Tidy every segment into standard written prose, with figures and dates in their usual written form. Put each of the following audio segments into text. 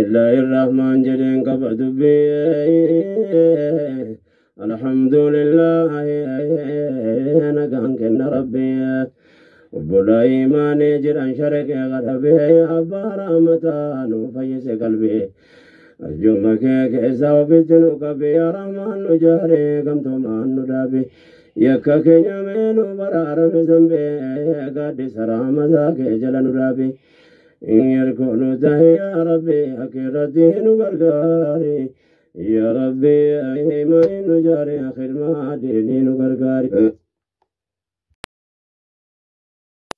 الله الرحمن جلين قبض بي الحمد لله نقان كن ربي وبلا إيماني جران شرق غربي أبا رحمتان وفيس قلبي أرجوك كيسا وبجنوك بي يا رحمن نجاري قمتمان ندابي يكا كيامين وبرار بزنبي قد سرام ذاك جل ندابي يركون تهي يا ربي أكيرتين وغرغاري يا ربي إيمان نجاري آخر ما دينين وغرغاري.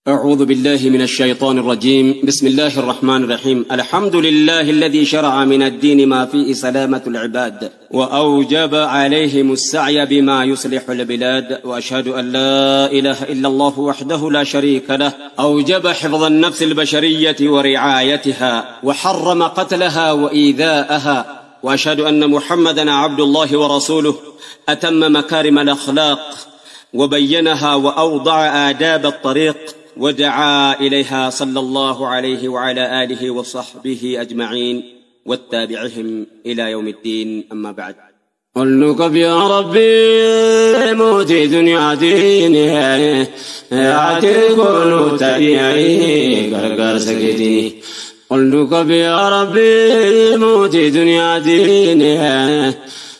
أعوذ بالله من الشيطان الرجيم. بسم الله الرحمن الرحيم. الحمد لله الذي شرع من الدين ما فيه سلامة العباد وأوجب عليهم السعي بما يصلح البلاد، وأشهد أن لا إله إلا الله وحده لا شريك له، أوجب حفظ النفس البشرية ورعايتها وحرم قتلها وإيذاءها، وأشهد أن محمدا عبد الله ورسوله أتم مكارم الأخلاق وبينها وأوضع آداب الطريق ودعا إليها، صلى الله عليه وعلى آله وصحبه أجمعين واتبعهم إلى يوم الدين. أما بعد. قلنك يا ربي موتي دنيا ديني أعتقل تأيي غرغر سكتي. قلنك يا ربي موتي دنيا ديني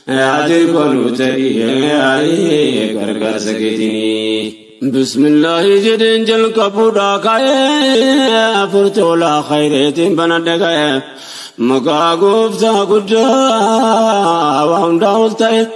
أعتقل تأيي غرغر سكتي. بسم الله جدن جل كپودا كاي فرتولا خيرتين بندگاي مقا گفتا گجا واندا ولتاي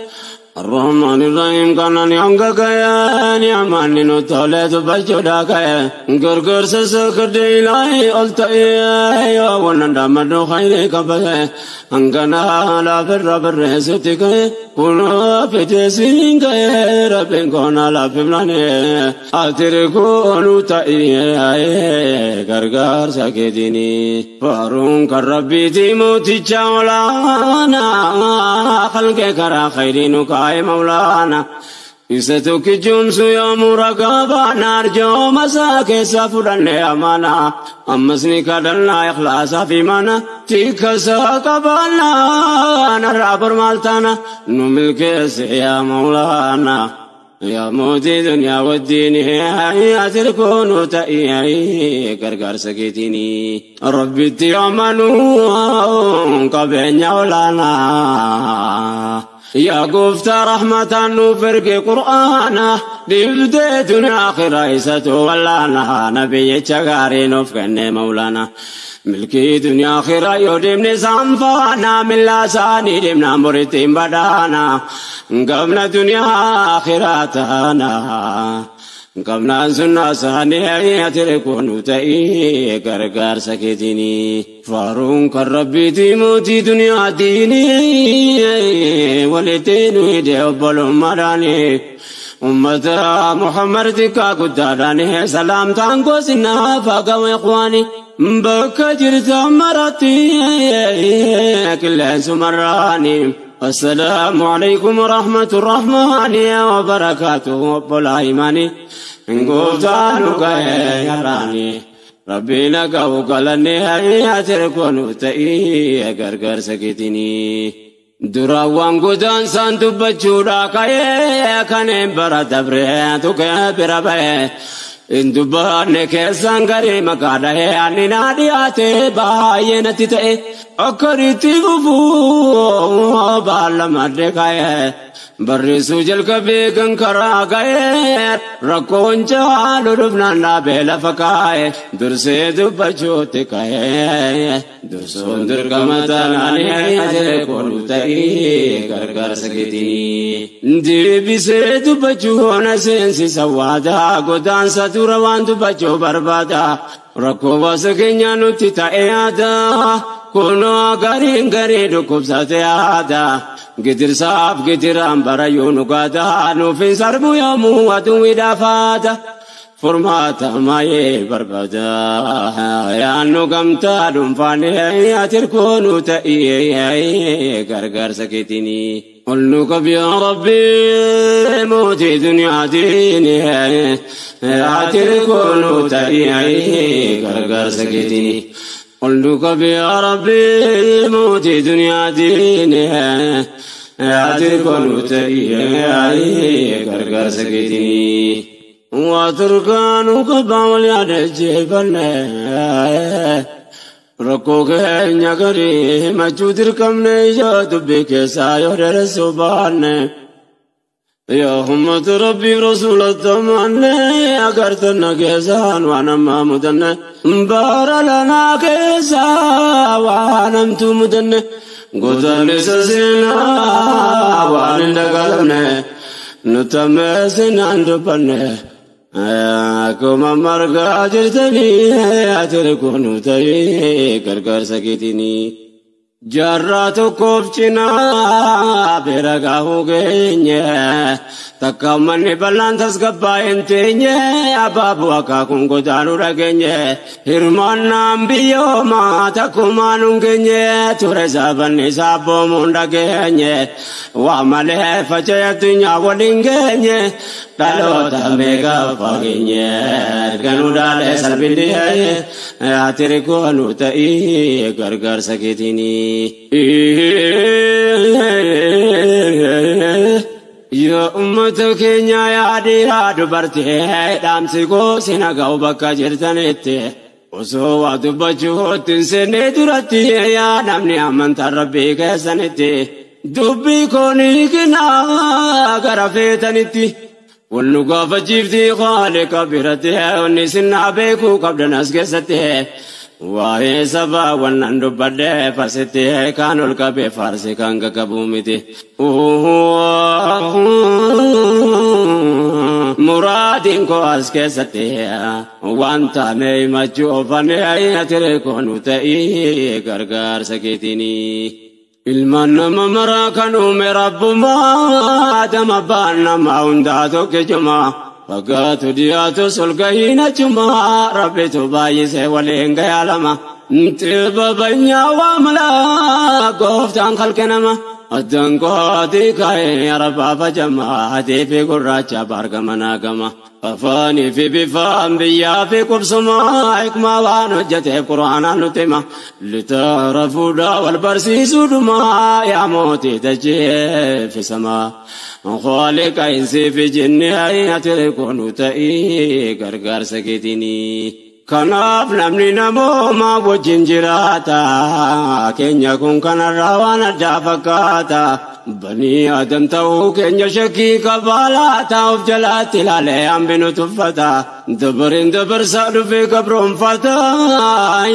الرحمن الرحيم كان نيانغ كاي نيمان نو تولد بچودا كاي غرغر سسكر ديلاي ولتاي وندا مدو خير كبه انغنا لا بر بر ستي كاي كنا فتسين كاي ربين كنا لا فبلاني اتر كونو تاي غرغر سكديني فارون كربي دي موتي چولانا خلق کرا خيرين كاي مولانا إستوك جمس يوم رقابا نار جو مساك سفرن أمانا أمسني كدلنا إخلاص في مانا تيك ساقبانا نرابر مالتانا نملك يا مولانا يا موتي دنيا والدين يا تركون تأيي غرغر سكتيني ربي تيامنو قبين يولانا يا قفت رحمة نفرق قرآنا دبدتنا آخر عيسة ولانا نبي تغاري نفقن مولانا ملكي دنيا آخر يودم نسام فانا من لاساني دمنا مرتين بدانا قبل دنيا آخرتنا قبل سنة ساني يتركون تأي غرغر سكتيني فارون كربي دي دنيا ديني ولتين ويدي مراني أمة محمد تكا قدراني سلام تانكو سنا فاقوا إخواني بكجرت مرتي كل سمراني السلام عليكم ورحمة الرحمن وبركاته وبلا إيماني قوتانك يا راني ربي لك وقلني أتركون تأي غرغر سكتني دراوان قدان سانتو بچودا كاي كان برا دبره تو كبر بے اندبان کے سنگرے مکا ہے انی نادیاتے بائی نتی تے اکرتی گفو بال مر گئے برسو جل کبے گنکرا گئے رکون چال ربنا بیل فکائے درسے دبچوت کہے درسون درکمتنانی اجر کولو تئی غرغر سکتی دیبی سے دبچو نسنسی سوادا گودان ستوروان دبچو بربادا رکو وسکنیا نتی تا ایادا کنو گرین گری دکوب ساتے آدا گدر صاحب گدران برایونو گادا نوفین سربو یامو ادوی دافادا فرماتا ماye بربادا yaannu gamtaa dhuunfaanii atirkoonu ta'ee gargaar sakeetini. قلنك يا ربي موتي دنيا ديني أتركون تأيي غرغر سكتني. قلتك يا ربي موتي دنيا ديني أتركن تأيي غرغر سكتني واتركن قبا وليا ركوك نغري مجودر كم نيجا دبك ساير رسوبان يا همة ربي رسول الثمان أقرتنا كيسان وانا ما مدن بار لنا كيسا وانا مدن قتل سسنا وانا دقلنا نتمسنا عند Akkuma margaa jirtanii ati ta'ee gargaarsa keetinii. Jaarraa tokkoof cinaa bira gaahuu geenye takka manni bal'aan tasgabbaa'een teenye abaaboo akaakuun godaanuu dhageenye hirmaannaan biyyoomaa takkumaan hin geenye ture sabanni saabboomuun dhageenye waa malee faca'ee addunyaa waliin geenye dhaloota meeqa fageenye erganuu dhaalee salphindi ati koonu ta'ee gargaarsa keetinii. Yaa uummata keenya yaa dhiiraa dubartii dhaamsi koo sina ga'u bakka jirtanitti osoo waa dubbachuutti hin seenne duratti yaa namni amantaa rabbii keessanitti dubbii koonii kennaa gara feetanitti. Wannu gaafachiiftii Khaaliqa biratti wanni sinnaa beekuu qabdan as keessatti. Waa'ee sabaa wannan dubbadhee farsitti kan ol qabee farsi kan qaqqabu miti. Muraadiin koo as keessatti waan taane himachuu oofannee ati koonu ta'ii gargaarsa keetinii. Ilmaan nama maraa kan uume rabbumaa Adama abbaan nama hundaa tokkichumaa. Fagaatu dhiyaatu solgahiin achumaa rabbitu baay'isee waliin gayaa lama. Xibabanya waa malaa gooftaan kalqe nama. Addaan kootii ka'ee arabaa fajamaa adii fi gurraacha baargama naagama. Afaanii fi bifaan biyyaa fi qubsumaa hikmaa waan hojjeteef quraanaan nutti hima. Litaarafuudhaa wal barsiisuudhumaa yaa mootii dachee fi samaa. Khaaliqa insii fi jinni ati koonu ta'ii gargaarsa keetinii. Kanaaf namni namooma wajjin jiraata. Keenya kun kanarraa waan addaa fakkaata. Banii Adam ta'uu keenya shakkii qabaalaata. Of jalaatti ilaalee hambinu tuffata. Dabariin dabarsaa dhufee gabroonfata.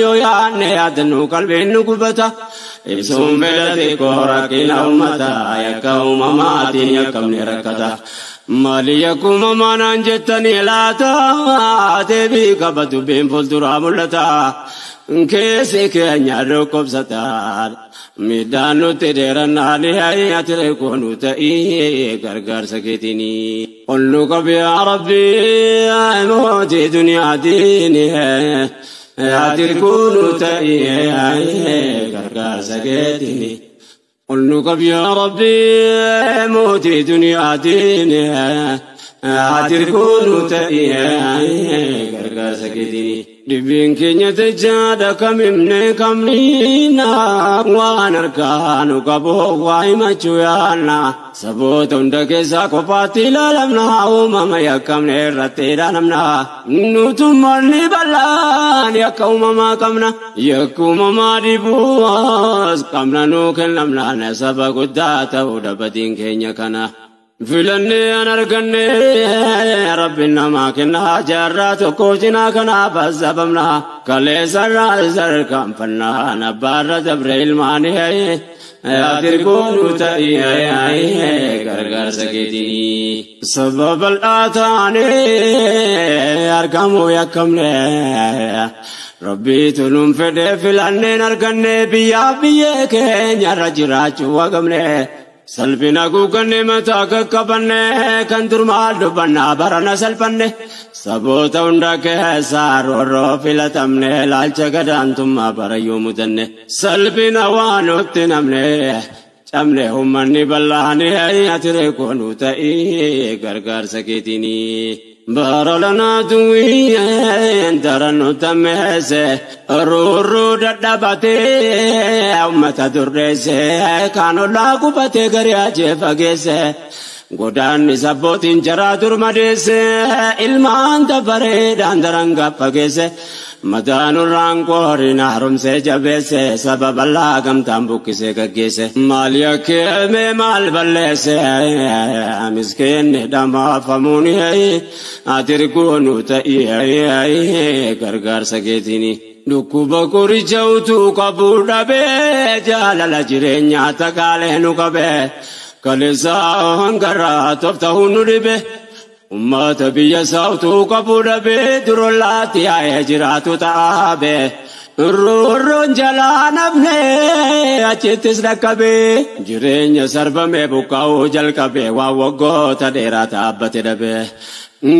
Yoo yaadne yaadannu qalbiin nu gubata. Ibsuun fedhate koo rakkina uummata. Yakka uumamaatiin yakkamni rakkata. Maali yakkuma manaan jettanii laata. Deebii qaba dubbiin fuulduraa mul'ata. Keessi keenya dhukkubsata. Miidhaan nutti dheerannaan ati koonu ta'ii gargaarsa keetinii. Qollu qabi yaa Rabbii mootii duniyaa diinii. Ati koonu ta'ii gargaarsa keetinii. قلت يا ربي موتي دنيا ديني أتركون تأيي غرغر سكتني دبين كنيا تجاد كممن كمنينا وانركان قبو وايما چويانا سبوت اندك ساكو لالمنا وماما يكمن رتي لالمنا نوتمني بلان يكوم ما قمنا يكوم ما ديبوس قمنا نوكلمنا نسبا قداتا ودبتين كينيا كنا Filannee an arganne rabbi namaa kennaa jaarraa tokko cinaa kanaaf azabamna kaleessarraa sarkaanfannaa abbaarra dabre ilmaanii ati koonu ta'ii gargaarsa keetinii. Sababa bal'aa taanee argamuu yakkamne rabbiitu nuun fedhee filanneen arganne biyyaa biyyee keenyarra jiraachuu wagamne. Salphina guuganne mataa qaqqabanne kan dur maal dubbannaa barana salphanne saboota hunda keessaa roorroo filatamne laalcha gadaantummaa barayyuu mudanne salphina waa nutti namne cabne uummanni bal'aanii ati koonu ta'ii gargaarsa keetinii. Baralana duwween daranuu tammeesse ruurruu dadhabatee uummata durreesse kan ollaa gubatee garii ajee fageesse godaanni sabbootiin jaraa dur madeesse ilmaan dabareedhaan daran gaffageesse madaanurraan qooriin haaromsee jabeesse sababa laa gamtaan buqqisee gaggeesse maal yakkeeme maal balleesse miskiinni dhamaafamuun atirgoonu ta'ii gargaarsa keetiini. Dhukkuba qoricha utuu qabuu dhabee jaalala jireenyaa takaalee nu qabee kaleessaa hangaraa toofta'uu nu dhibe. Uummata biyya isaa utuu qabuu dhabee durollaatti yaa'ee jiraatu ta'abe. Ruurruun jalaa nafnee achittis dhaqqabee jireenya sarbamee buqqaa'uu jalqabee waan waggoota dheeraa dhaabbate dhabee.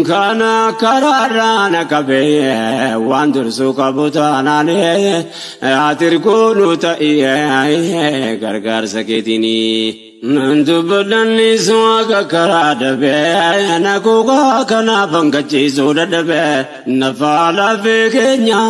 Kana karaarraa na qabee waan dursuu qabu taanaan atirgoonu ta'ee gargaarsa keetiini. Dubbanni suuqa karaa dhabee na kuukaa kanaaf hangachiisuu dadhabee nafaa lafee keenya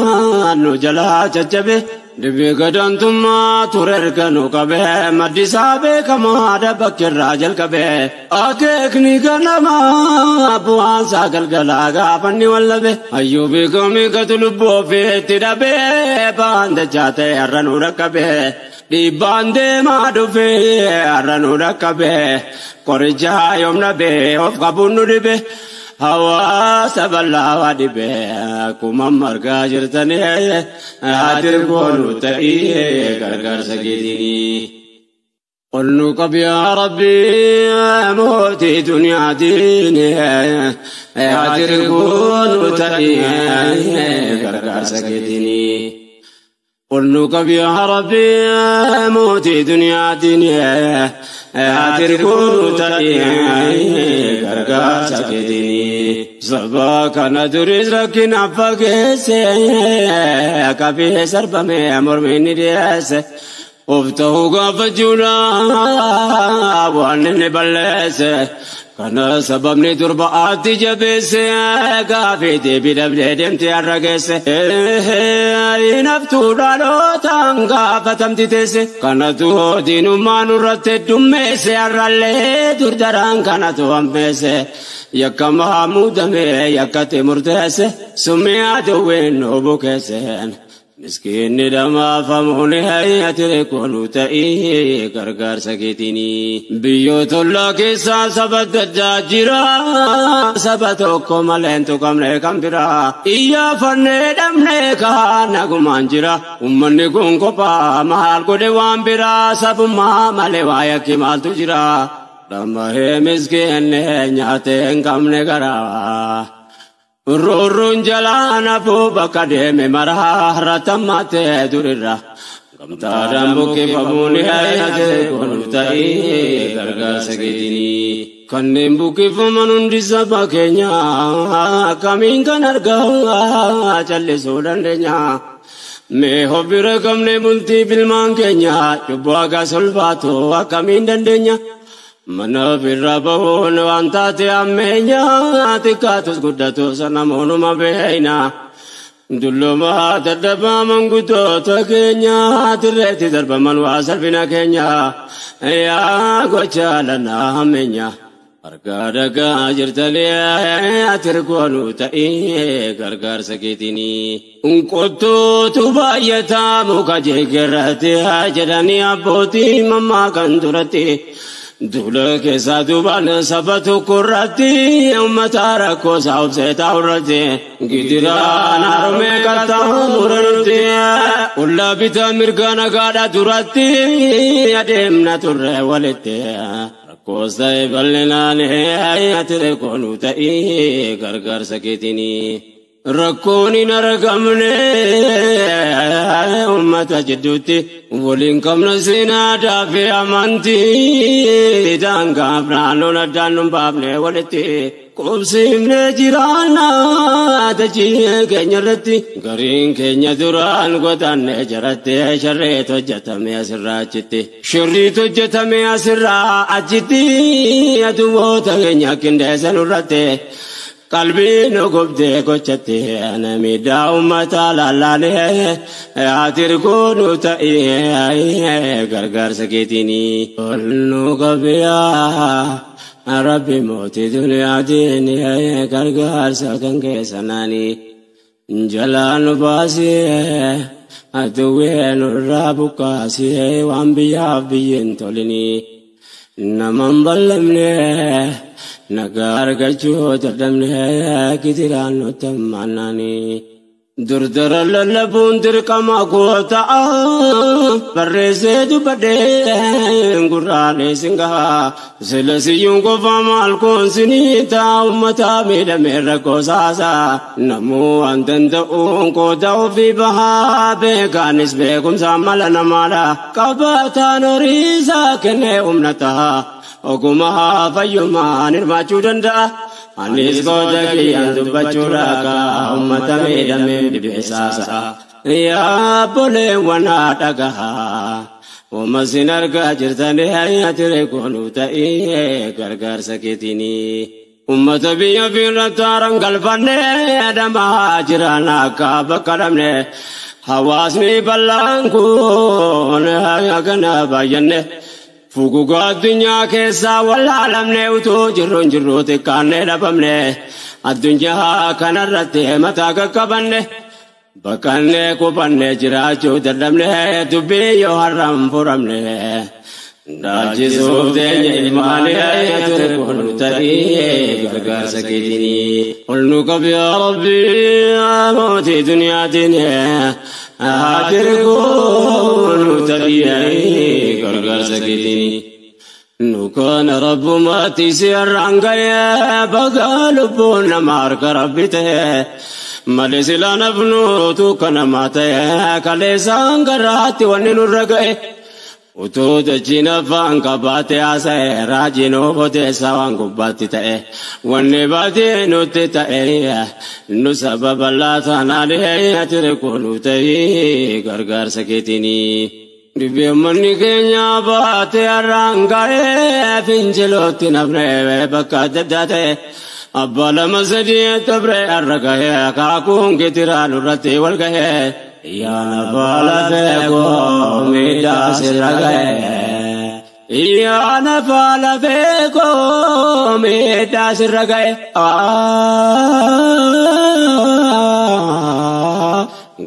nu jalaa caccabe. Dibee gadantummaa ture erga nu qabee maddisaa beekamaa dabbakirraa jalqabee akeekni ganamaa bu'aansaa galgalaa gaafanni wallabe hayyuu beekamii gatu lubbuu ofiitti dhabee ba'aan dachaa ta'e har'a nu dhaqqabee dhiibbaan deemaa dhufee har'a nu dhaqqabee qorichaa yoom dhabee of qabuun nu dhibe. Hawaasa bal'aa dhibee akkuma margaa jirtanii atirgoonu ta'ee gargaarsa keetiini. Ol nu qabi yaa Rabbi mootii duniyaa diini atirgoonu ta'ee gargaarsa keetiini. Ol nu qabi yaa Rabbi mootii duniyaa diini atirgoonu ta'ee gargaarsa keetiini. Saba kana duris rakkina fageesse qabee sarbamee mormiin ni dhiyeesse. Of ta'uu gaafachuudha waan inni balleesse. Kana sababni durba aatti jabeesse gaafii deebii dhabdee deemtee har'a geesse. Naftuu dhalootaan gaafatamti teesse. Kanatu diinummaa nurratti heddummeesse har'allee durdaraan kanatu hammeesse. Yakkamaa muudamee yakkatti murteesse summii aduwween nu bukeesseen. Miskiinni dhamaafamuun atirgoonu ta'ee gargaarsa keetiini. Biyyoota ollaa keessaa saba adda addaa jira. Saba tokko malee hin tuqamne kan biraa. Iyyaafannee dhabnee kaan nagumaan jira. Uummanni kun kophaa maal godhe waan biraa. Sabummaa malee waa yakki maaltu jira. Dhamahee miskiinni nyaatee hin qabne garaa. Ruurruun jalaa nafuu bakka deeme maraa ratammaatee durirra. Gamtaadhaan buqqifamuun atirgoonu ta'ee gargaarsa keetiini. Kanneen buqqifaman hundi saba keenya akkamiin kan argaa callisuu dandeenya. Mee hobbira qabne bultii filmaan keenya cubbuu haga solfaatu akkamiin dandeenya. Mana ofirra bahuun waan taate ammeenya xiqqaatus guddatus namoonuma beeyna. Dullumaa dadhabaa manguddoota keenya dirreetti darbaman waa salphina keenya yaa gocha lanaa hammeenya. Harkaa dhagaa jirtanii atirgoonu ta'ee gargaarsa keetiini. Qottuutu baay'ataa muka jegerratti jedhanii abbootii mammaa kan duratti. Duula keessaa duubaan saba tokko irratti uummata rakkoo isaa obsee taa'u irratti gidiraan harmee qaxxaamuratti ollaa bitaa mirga nagaadha duratti adeemna turre walitti rakkoos ta'e bal'inaan atirgoonu ta'ee gargaarsa keetiini. Rakkoon hin argamne uummata jidduutti waliin qabna seenaa fi amantii daangaaf naannoon addaan nu baafne walitti qubsiifnee jiraanna dachee keenya irratti gariin keenya duraan godaanne jaratti sharreet hojjetame asirraa achitti sharriit hojjetame asirraa achitti aduwwoota keenya qindeessan irratti. Qalbii nu gubdee gochatte miidhaa uummataa laalaalee ati nu ta'ee gargaarsa keetiini. Ol nu qabiyaa Rabbi mootii duniyaatiin gargaarsa kan keessanaani. Jalaa nu baasee aduwwee nurraa buqqaasee waan biyyaaf biyyeen tolini. Naman ballamne nagaa argachuu dadhabne gidiraan nutti hammaannaani. Durdara lallabuun dirqama goota barreessee dubbadhee gurraalee singaa sila siyyuun qofa maal koonsinii ta'a uummata miidhamee rakkoo saasaa namuu waan danda'uun qooda ofii bahaa beekaanis beekumsaan mala namaadha qabataan horiisaa kennee humna ta'a ogumaa fayyummaan hirmaachuu danda'a. Anis qooda kiyyaan dubbachuu rakaa uummata miidhamee dhibeessaasa. Yaa obboleewwan dhagahaa Uumma sin argaa jirtanii ati koonuu ta'ee gargaarsa keetiini. Uummata biyya ofirratti haaraan galfannee adamaa jiran akka bakka dhabne. Hawaasni bal'aan kun kana baay'anne. Fugugaa addunyaa keessaa wallaalamne utuu jirruun jirruu xiqqaannee dhabamne addunyaa kanarratti mataa qaqqabanne bakkannee qubanne jiraachuu dadhabne dubbii yoo har'aan furamne dhaalchisuuf teenye ilmaanii ture kun ta'ee gargaarsa keetiini. Ol nu qabi yaa Rabbi mootii duniyaatiin ati kun ta'ee gargaarsa keetiini. Nu kana rabbumaatti si har'aan ga'ee bagaa lubbuun nama harka rabbi ta'e. Malee silaa nafnuutu kanamaa ta'e kaleessaan garaatti wanni nurra ga'e. Utuu dachiin afaan qabaate haasa'e raajiin oboteessa waan gubbaatti ta'e wanni baatee nutti ta'e nu sababa laatanaan ati koonuu ta'e gargaarsa keetiini. Dhibee keenya baatee har'aan ga'ee fincilootti nafne bakka adda addaa ta'e abbaa lama sadii dabree har'a ga'ee akaakuun gitiraa nurratti wal ga'ee. Yaa nafa lafee koo miidhaa sirra ga'e. Yaa nafa lafee koo miidhaa sirra ga'e.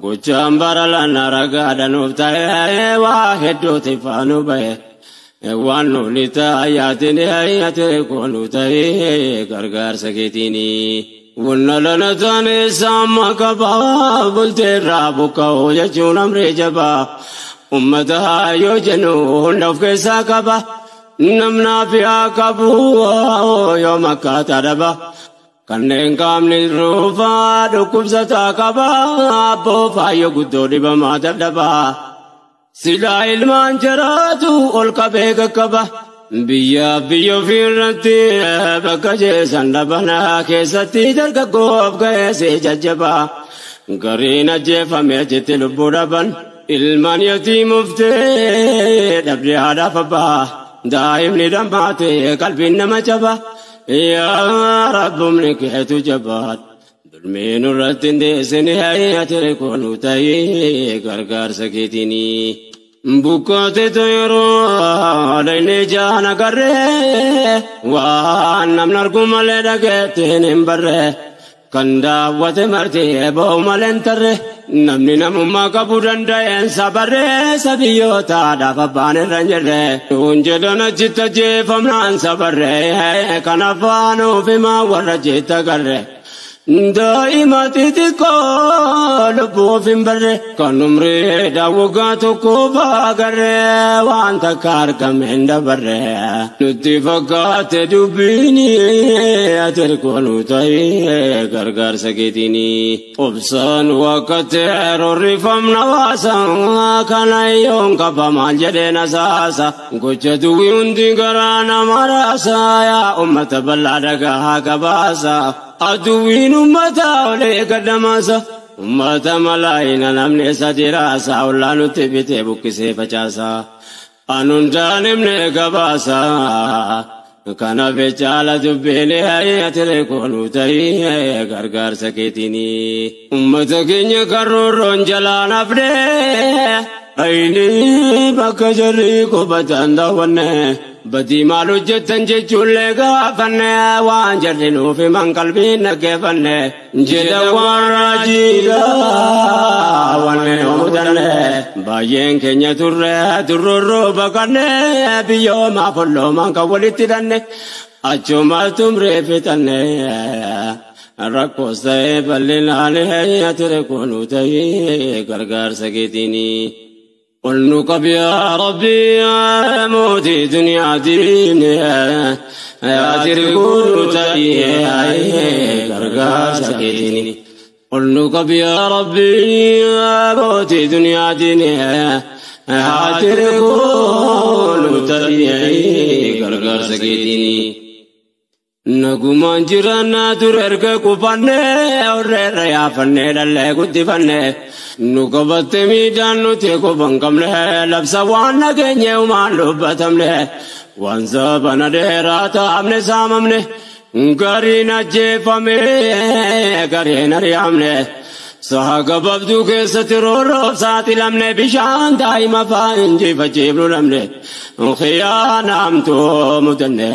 Gochaan bara lana ragaadha nuuf ta'e waa hedduuti faanu ba'e. Waan nuuni taayaatiin ati koonuu ta'e gargaarsa keetiini. Wanna lana taane saama qabaa bulteerraa buqqa'uu jechuun amrii jabaa. Uummata yoo jennu hunda of keessaa qaba. Namnaa fi haa qabu yoo makkaataa dhaba. Kanneen qaamni ruufaa dhukkubsataa qaba. Abboo faayyoo guddoo dhibamaa dadhaba. Silaa ilmaan jaraatu ol qabee qaqqaba. Biyya biyya ofirratti bakka jeesan dhabanaa keessatti dargaggoof ga'eessee jajjaba. Gariin ajjeefame achitti lubbuu dhaban. Ilmaan yatiimuftee dhabdee haadhaaf abbaa. Daa'imni dhammaate qalbiin nama jaba. Yaa Rabbumni keetu jabaadha. Dulmii nurratti hin deessine ati koonuu ta'ee gargaarsa keetiini. Bukkaate yeroo dhayne jaan agarree waan namni argu malee dhageettiin hin barree kan daawwate martee ba'u malee hin tarree namni namummaa qabu danda'een sabarree sabiyyootaadhaaf abbaan irra hin jirre nuun jedhan achitti ajjeefamnaan sabarree kan afaan ofimaa warra jeetta garree. Daa'ima xixiqqoo lubbuuf hin barre kan umrii daawwagaa tokko baagarree waan takka argame hin dabarre nutti fakkaate dubbiini ati koonuu ta'ee gargaarsa keetiini. Obsaan wakkatee roorrifamna waasa kana yoon qaba maal jedhee nasaasa gocha duwwii hundi garaa nama raasa yaa uummata bal'aa dhagaa gabaasa. Aduwwiin uummata olee gaddamaasa. Uummata malaayina namni isa jiraasa. Ollaa nutti bitee buqqisee facaasa. Anuun daa'imne gabaasa. Kanaaf caala dubbiin ati koonu ta'ee gargaarsa keetiini. Uummata keenya karroorroon jalaan hafnee ayini bakka jarri qubatan daawwanne. Badii maal hojjettan jechuullee gaafanne waan jarri nuuf himan qalbiin dhaggeeffanne. Jedha waan raajiidha wanne mudanne. Baay'een keenya turre turroorroo baqanne biyyoomaa folloomaan kan walitti hidhanne. Achuma tumree fixanne. Rakkoos ta'ee bal'inaan ati koonu ta'ee gargaarsa keetiini. قل نقب يا ربي يا موتي دنيا ديني يا تركون تأيي غرغار سكيتني. قل نقب يا ربي يا موتي دنيا ديني يا تركون تأيي غرغار سكيتني. Nagumaan jiraannaa ture erga qubannee horreerra yaafannee dhallee guddifannee nu qabatte miidhaan nuti quban qabne labsa waan nageenye uumaan dubbatamne waan sabana dheeraa taa'amne saamamne gariin ajjeefame gariin ari'amne sa'a gabaabduu keessatti roorroof saaxilamne bishaan daa'ima fa'aa injifachiifnu dhabne khiyaanaamtuu mudanne.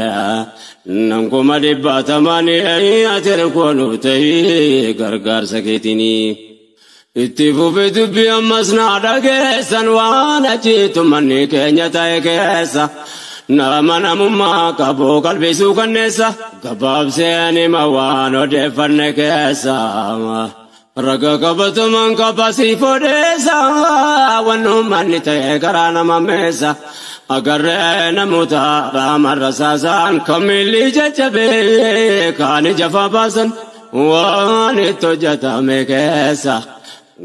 Nankuma dhibbatamanii ati koonu ta'ee gargaarsa keetiini. Itti fufee dubbii ammas naa dhageessan waan achiitu manni keenya ta'e keessa. Nama namummaa qabu qalbisuu kanneessa. Gabaabseen hima waan odeeffanne keessa. Raga qabataman qabasiif odeessa. Waan uummanni ta'e karaa nama meessa. Agarree namoota raamarra saasaan kamilli jajjabee kaan ija baasan waan itti hojjetame keessa.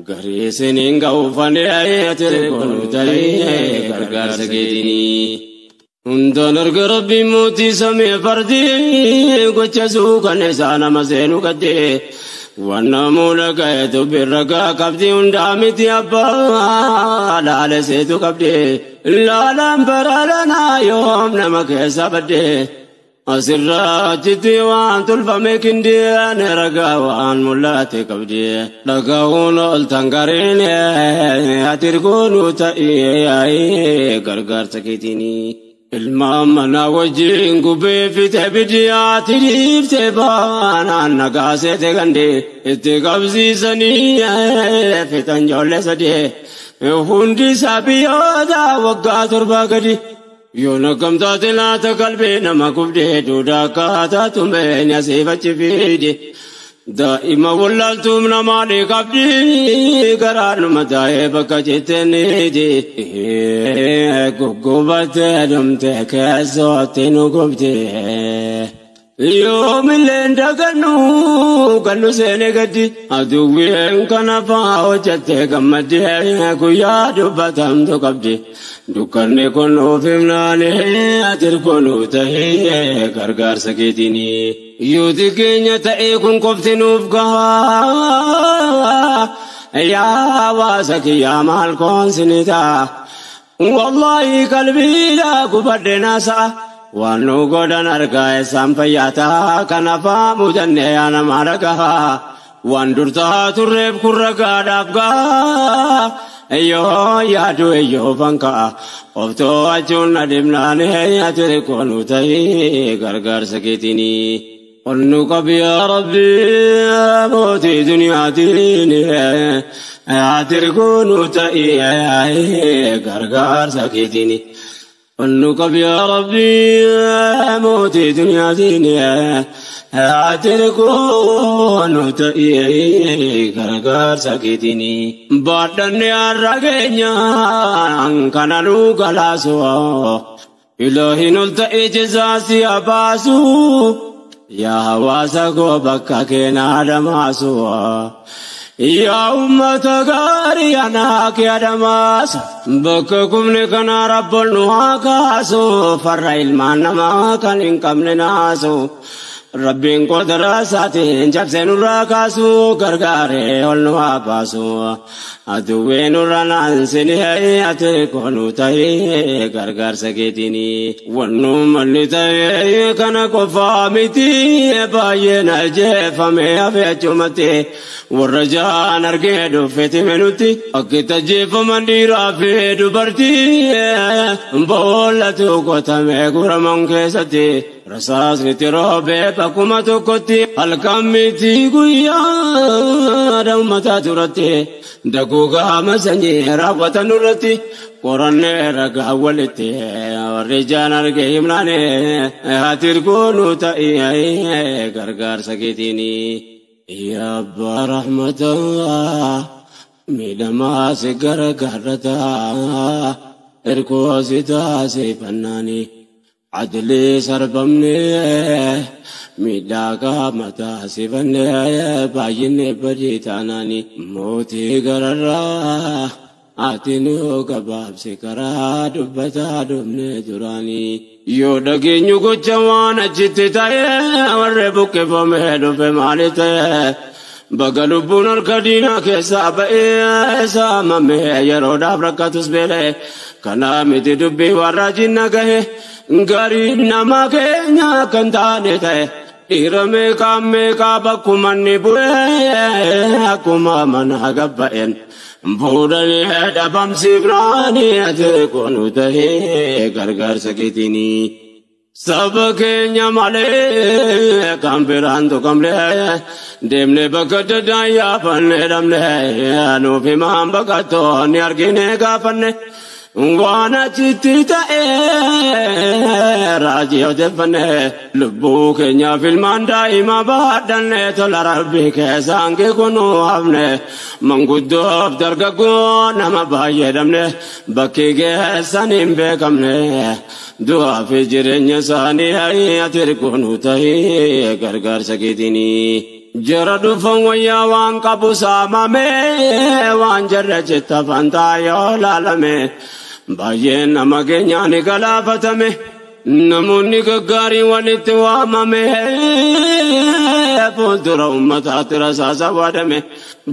Garii isiniin ga'uufannee ati koonu ta'ee gargaarsa keetiini. Hundaan arga rabbiin mootii samii fardii gocha suukanneessaa nama seenuu gaddee. Waan namoota ga'e dubbiin ragaa qabdi hundaa miti abbaa laala seetu qabdi. Laalaan baraalanaa yoom nama keessa badde. Asirraa achitti waan tolfame kindeen ragaa waan mul'ate qabdi. Dhagahuun ol tangariin ati koonu ta'ee gargaarsa keetiini. Ilmaan manaa wajjin gubee fite biddiyaatti dhiiftee baanaan nagaa seete gandee itti qabsiisanii fixan ijoollee sadii hundi isaa biyyoota waggaa 7 gadi. Yoo nagamtaate laata qalbii nama gubdee duudaa akkaataa tumeen asiifachi fiidi. Daa'ima wallaaltuum namaa ni qabdi garaanuma taa'ee bakka jetteeniiti. Guggubattee dhumte keessootti nu gubdi. Yoomillee dagannu gannu seenee gaddi. Aduwween kana fa'aa hojjattee gammaddee guyyaa dubbatamtu qabdi. Dukkanni kun nuuf himnaanii ati koonu ta'ee gargaarsa keetiini. Yooti keenya ta'ee kun qofti nuuf gahaa. Yaa hawaasa kiyyaa maal koonsinita. Wallaahi qalbiidhaa gubadhe naasa'a. Waan nu godhan argaa isaan fayyaa kanaafaa mudannee yaa nama dhagahaa. Waan dur ta'aa turreef kun ragaadhaaf gahaa. Yoo yaadu yoo fanka'a. Of to'achuun na dhibnaan ati koonu ta'ee gargaarsa keetiini. قل نقب يا ربي موتي دنيا ديني أتركون تأي غرغار سكيتيني. قل نقب يا ربي موتي دنيا ديني أتركون تأي غرغار سكيتيني. بعدني الرجينا كان لوكلاسو إلهي نلتئ جزاسي أباسو. Yaa hawaasa koo bakka keenyaa dhamaasu. Yaa uummata gaarii anaa kee adamaasa. Bakka kumni kana rabboon nu haa kaasu. Farra ilmaan namaa kan hin qabne naasu. Rabbiin qodara isaatiin cabsee nurraa kaasuu gargaaree ol nu haa baasu. Aduwwee nurra naansinee ati koonu ta'ee gargaarsa keetiini. Wannu malli ta'ee kana qofaa miti baay'een ajjeefame hafe achumatti warra jaan argee dhufeeti menutti akka itti ajjeefaman dhiiraa fi dubartii boollatu qotame guraman keessatti. Rasaasni roobee bakkuma tokkotti halkan miti guyyaa uummataa turatti daguugaa sanyii raawwatan irratti qorannee ragaa walitti warri jaan arge himnaane ati goonuu ta'ee gargaarsa keetiini. Yaa abbaa rahmataa miidhamaa si gargaarrataa ergoo si taasifannaani. Adli sarbamne miidhagaa mataa sifanne baay'inne badii taanaani mootii gararraa ati nu gabaabsi karaa dubbataa dhumne duraanii. Yoo dhageenyu gocha waan achitti ta'e warri buqqifamee dhufe maali ta'e baga lubbuun harka diinaa keessaa ba'ee saamame yeroodhaaf rakkatus beela'e kanaa miti dubbii warra jinna gahe. Gariin nama keenya kan taane ta'e dhiira meeqaa meeqaa bakkuma inni bu'ee akkuma mana gabba'een fuudhanii dhabamsiifnaanii ati koonu ta'ee gargaarsa keetiini. Saba keenya malee kan biraan tuqamlee deemnee bakka adda addaan yaafannee dhabnee nuuf himaan baqattoonni argine gaafanne. Waan achitti ta'ee raajii odeeffanne lubbuu keenyaaf ilmaan daa'ima baadhanne tola rabbii keessaan kunuu hafne manguddoof dargaggoo nama baay'ee dhabne bakki keessan hin beekamne du'aa fi jireenya isaanii ati kunuu ta'ee gargaarsa keetiini. Jara dhufan wayyaa waan qabu saamame waan jarra jetta fantaa yoo laalame baay'een nama keenyaan galaafatame namoonni gaggaariin walitti waamame fuuldura uummataatti rasaasa waadame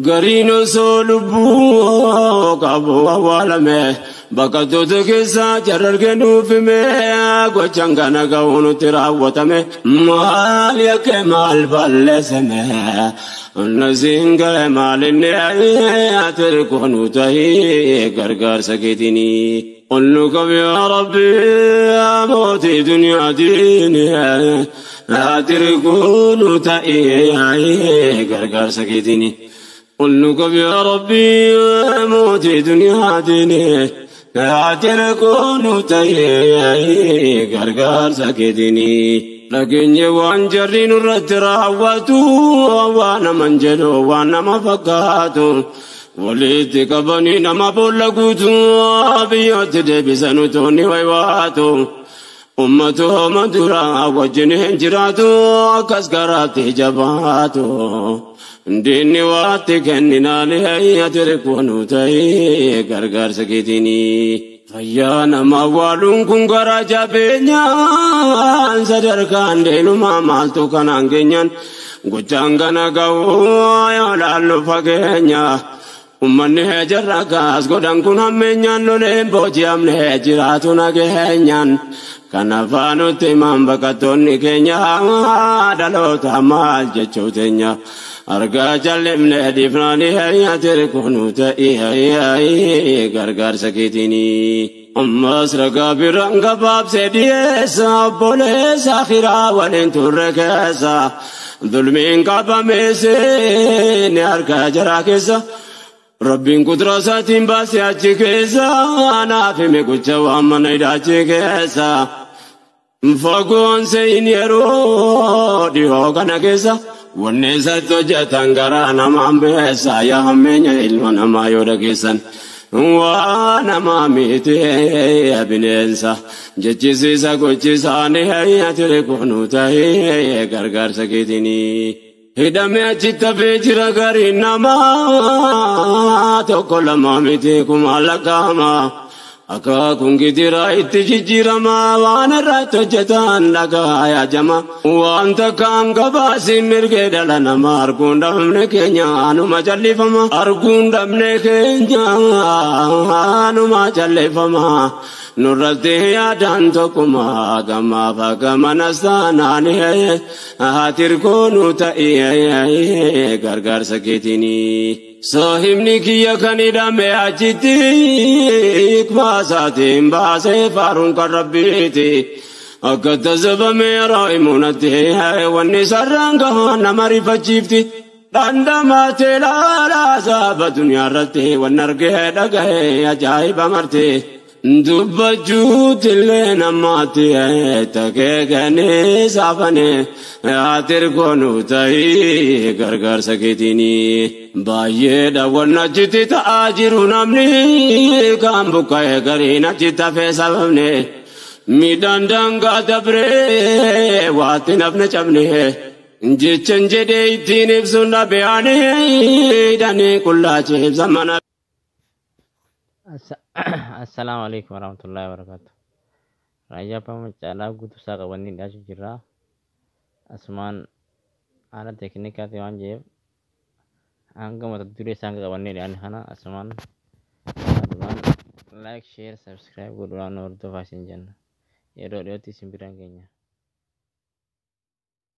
gariin osoo lubbuu qabu awwaalame baqattoota keessaa jarra argee nuuf hime gochaan kana ga'uu nutti raawwatame maal yakke maal balleessame nasiin ga'e maal inni ati koonu ta'ee gargaarsa keetiini. قل لكم يا ربي موتي دنيا ديني لا تركون تأيي غرغر سكيتني. قل لكم يا ربي موتي دنيا ديني لا تركون تأيي غرغر سكيتني. لكن يوان جرين الرتراوتو وانا منجلو وانا مفقاتو walitti qabanii nama boolla guutuu biyyooti deebisan utuunni waywaatu ummatooma duraa wajjin hin jiraatu akkas garaatti jabaatu diinni waatti kenninaan ati koonu ta'ee gargaarsa keetiini. Fayyaa nama awwaaluun kun gara jabeenyaan sadarkaan deenumaa maaltu kanaan keenyaan gochaan kana ga'uu yoo laallu fageenya. Uummanni jarra kaas godhan kun hammeenyaan loleen booji'amne jiraatu nageenyaan. Kana afaanutti himan baqattoonni keenya dhaloota maal jechuu teenya. Argaa jallifne dhiifnaanii ati koonu ta'ee gargaarsa keetiini. Ammas ragaa biraan gabaabsee dhiyeessa obboleessa akiraa waliin turre keessa. Dulmiin qabameessee ni argaa jaraa keessa. Rabbiin kuduraa isaatiin baasee achi keessa naaf hime gocha waan mana hidhaa achi keessa. Fagoon se'in yeroo dhihoo kana keessa wanni isatti hojjetan garaa namaan beessa yaa hammeenya ilma namaa yoo dhageessan. Waa namaa miti bineensa jechisiisa gochisaanii ati koonu ta'ee gargaarsa keetiini. Hidhamee achitti hafee jira gariin namaa tokko lama miti kuma lakkaa'ama. Akaakuun gidiraa itti jijjiiramaa waan irratti hojjetan dhagaa yaajama. Waan takkaan gabaasiin mirgee dhala namaa arguun dhabne keenya anuma jallifama. Arguun dhabne keenya anuma jallifama. Nurratti yaadaan tokkuma gamaaf gamana saanaani hatirkoonu ta'ee gargaarsa keetiini. Saahibni kiyya kan hidhame achitti baasaatiin baasee faaruun kan rabbiiti. Akka tasabame yeroo himunatti wanni sarraan gahaa nama rifachiifti. Dhandhamaatee laalaa saaba duniyaa irratti wanni argee dhagahee ajaa'iba marte. Dubbachuutillee namaatti takee kennee saafane hatirkoonu ta'ii gargaarsa keetiini. Baay'eedha wanna achitti ta'aa jiru namni kan buqqa'e gariin achitti hafee sababne. Midhaan daangaa dabree waatti nafne cabne. Jechan jedhee ittiin ibsuun dhabe ani hidhanii qullaa ceebsa mana. Assalaamu alaikum warahmatullahi wabarakatuh. Raayyaa Abbaa Macaalaa guutuu isaa qabannee dhiyaachuu jirra. Asumaan haala teeknikaati waan jedheef hanga mata duree isaa hanga qabannee dhiyaanne kana asumaan duraan like, share, subscribe godhuudhaan nu hordofaa isin jenna. Yeroo dhiyootti isin biraan geenya.